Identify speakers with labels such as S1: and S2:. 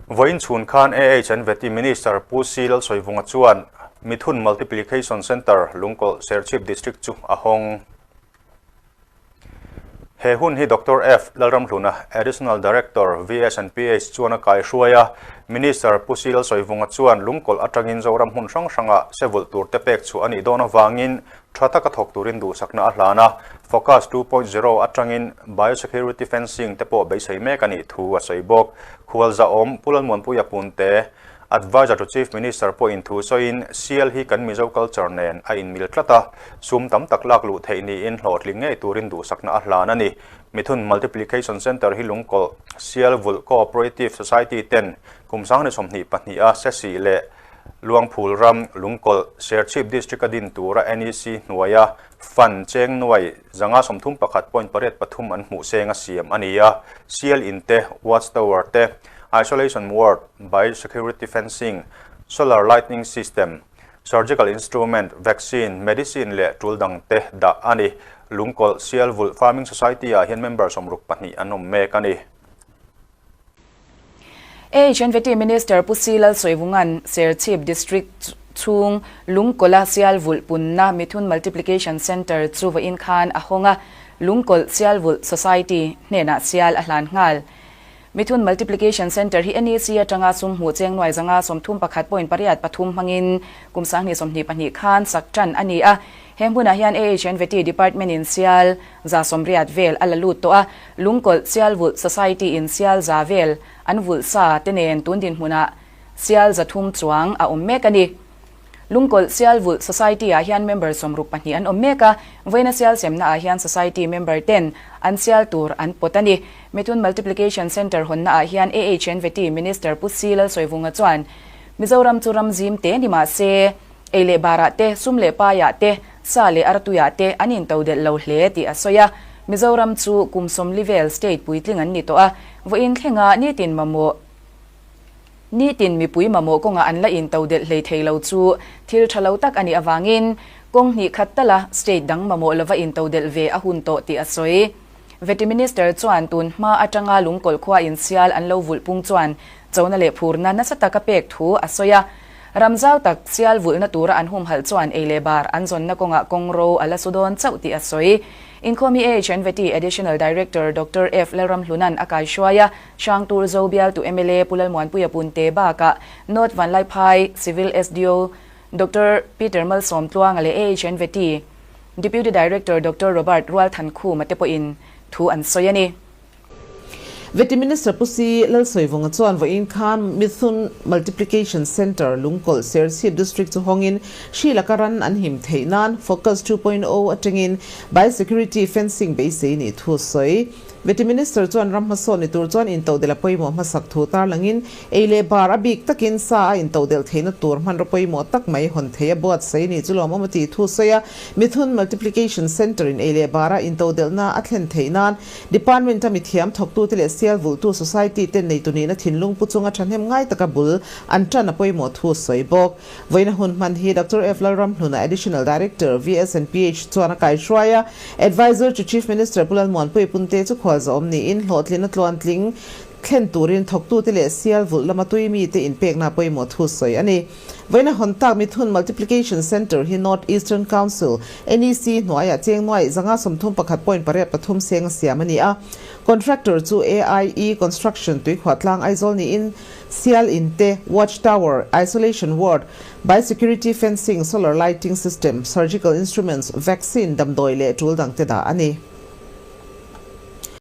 S1: Vawiin chhun khan AH and Vety Minister Pu C Lalsawivunga chuan Mithun Multiplication Centre, Lungkawlh, Serchhip District chu a hawng. He hun hi Doctor F Lalramhluna, Additional Director, VS and PH chuan a kaihruai a. Minister Pu C Lalsawivunga chuan Lungkawlh atangin Zoram hmun hrang hranga sevulh turte pek chhuah a nih dawn avangin Tha taka thawk turin duhsakna a hlan a, Focus 2.0 atangin biosecurity fencing te pawh beisei mek a nih thu a sawi bawk. Khualzahawm Pu Lalmuanpuia Punte, Advisor to Chief Minister pawhin thu sawiin Sial hi kan Mizo culture nen a inmil tlat a, sum tam tak lak luh theih niin hlawhtling ngei turin duhsakna a hlan a ni. Mithun Multiplication Centre hi Lungkawlh Sial Vulh Cooperative Society ten kum 2022 a Sesih leh Luangphul ram Lungkawlh Serchhip District a din tura NEC hnuaia Fund cheng nuai 531.83 an hmuh seng a siam a ni a, Sial in te, Watch Tower te, Isolation Ward, Biosecurity Fencing, Solar Lightning System, Surgical Instrument, Vaccine, Medicine leh tul dang te dah a ni. Lungkawlh Sial Vulh Farming Society ah hian member 62 an awm mek a ni.
S2: AHNVT Minister Pu C Lalsawivunga'n Serchhip District chhung Lungkawlha sial vulh punna Mithun Multiplication Centre chu vawiin khan a hawng a, Lungkawlh Sial Vulh Society hnenah sial a hlan nghal. Mithun Multiplication Centre hi NEC atanga sum hmuh cheng nuai 531.83 hmangin kum 2022 khan sak tan a ni a. He hmunah hian AHNVT Department in sial 180 vel a la lut tawh a, Lungkawlh Sial Vulh Society in sial za vel an vulh sa te nen tun dinhmunah sial 300 chuang a awm mek a ni. Lungkawlh Sial Vulh Society ah hian member 62 an awm mek a, vawiina sial semna ah hian Society member ten an sial tur an pawt a ni. Mithun Multiplication Centre hawnna ah hian AHNVT Minister Pu C Lalsawivunga chuan Mizoram chu ram zim te ni mah se, Ei leh barah te, sum leh paiah te, sa leh artuiah te an intodelh lo hle tih a sawi a. Mizoram chu kum 40 vel state puitling an ni tawh a, vawiin thlenga nitin mamawh nitin mipui mamawh kawngah an la intodelh hlei thei lo chu thil tha lo tak a nih avangin kawng hnih khat tala state dang mamawh lova intodelh ve a hun tawh tih a sawi. Vety Minister chuan tun hma atanga Lungkawlh khua insial an lo vulh pung chuan chona leh phurna nasa taka pek thu a sawi a. Ram zau tak sial vulhna tura an humhalh chuan ei leh bar an zawnna kawngah kawng ro a la su dawn chauh tih a sawi. Inkhawm hi AHNVT Additional Director Doctor F Lalramhluna'n a kaihruai a, Hrangtur Zo bialtu mla Pu Lalmuanpuia Punte bakah North Vanlaiphai Civil SDO Doctor Peter Malsawmtluanga leh AHNVT Deputy Director Doctor Robert Rualthankhuma te pawhin thu an sawi a ni.
S3: Vety Minister Pu C Lalsawivunga chuan vawiin khan Mithun Multiplication Centre, Lungkawlh, Serchhip District chu hawngin hri laka ran an him theih nan Focus 2.0 atangin Biosecurity Fencing beisei nih thu sawi. Vety Minister chuan ram hmasawn ni tur chuan intodelh a pawimawh hmasak thu tarlangin ei leh bar a bik takin sa a intodelh theihna tur hmanraw pawimawh tak mai hawn thei a buatsaih nih chu lawmawm a tih thu sawi a. Mithun Multiplication Centre in ei leh bara intodelhna a thlen theih nan Department a mithiam thawktute leh sial vulhtu society ten neitu nihna thinlung pu chunga thahnem ngai taka bul an tan a pawimawh thu sawi bawk. Vawiina hun hman hi Doctor F Lalramhluna Additional Director, VSNPH chuan a kaihruai a, Advisor to Chief Minister Pu Lalmuanpuii Punte chu khualzawm niin hlawhtlin a tluantling thlen turin thawktute leh sial vulh lama tui mite inpekna pawimawh thu sawi a ni. Vawiina hawn tak Mithun Multiplication Centre hi North Eastern Council, NEC, hnuaiah cheng nuai 531.83 seng a siam a ni a. Contractor chu AIE Construction Tuikhuahtlang Aizawl niin Sial In te, Watch Tower, Isolation Ward, Biosecurity Fencing, Solar Lighting System, Surgical Instruments, Vaccine, damdawi leh tul dangte dah a ni.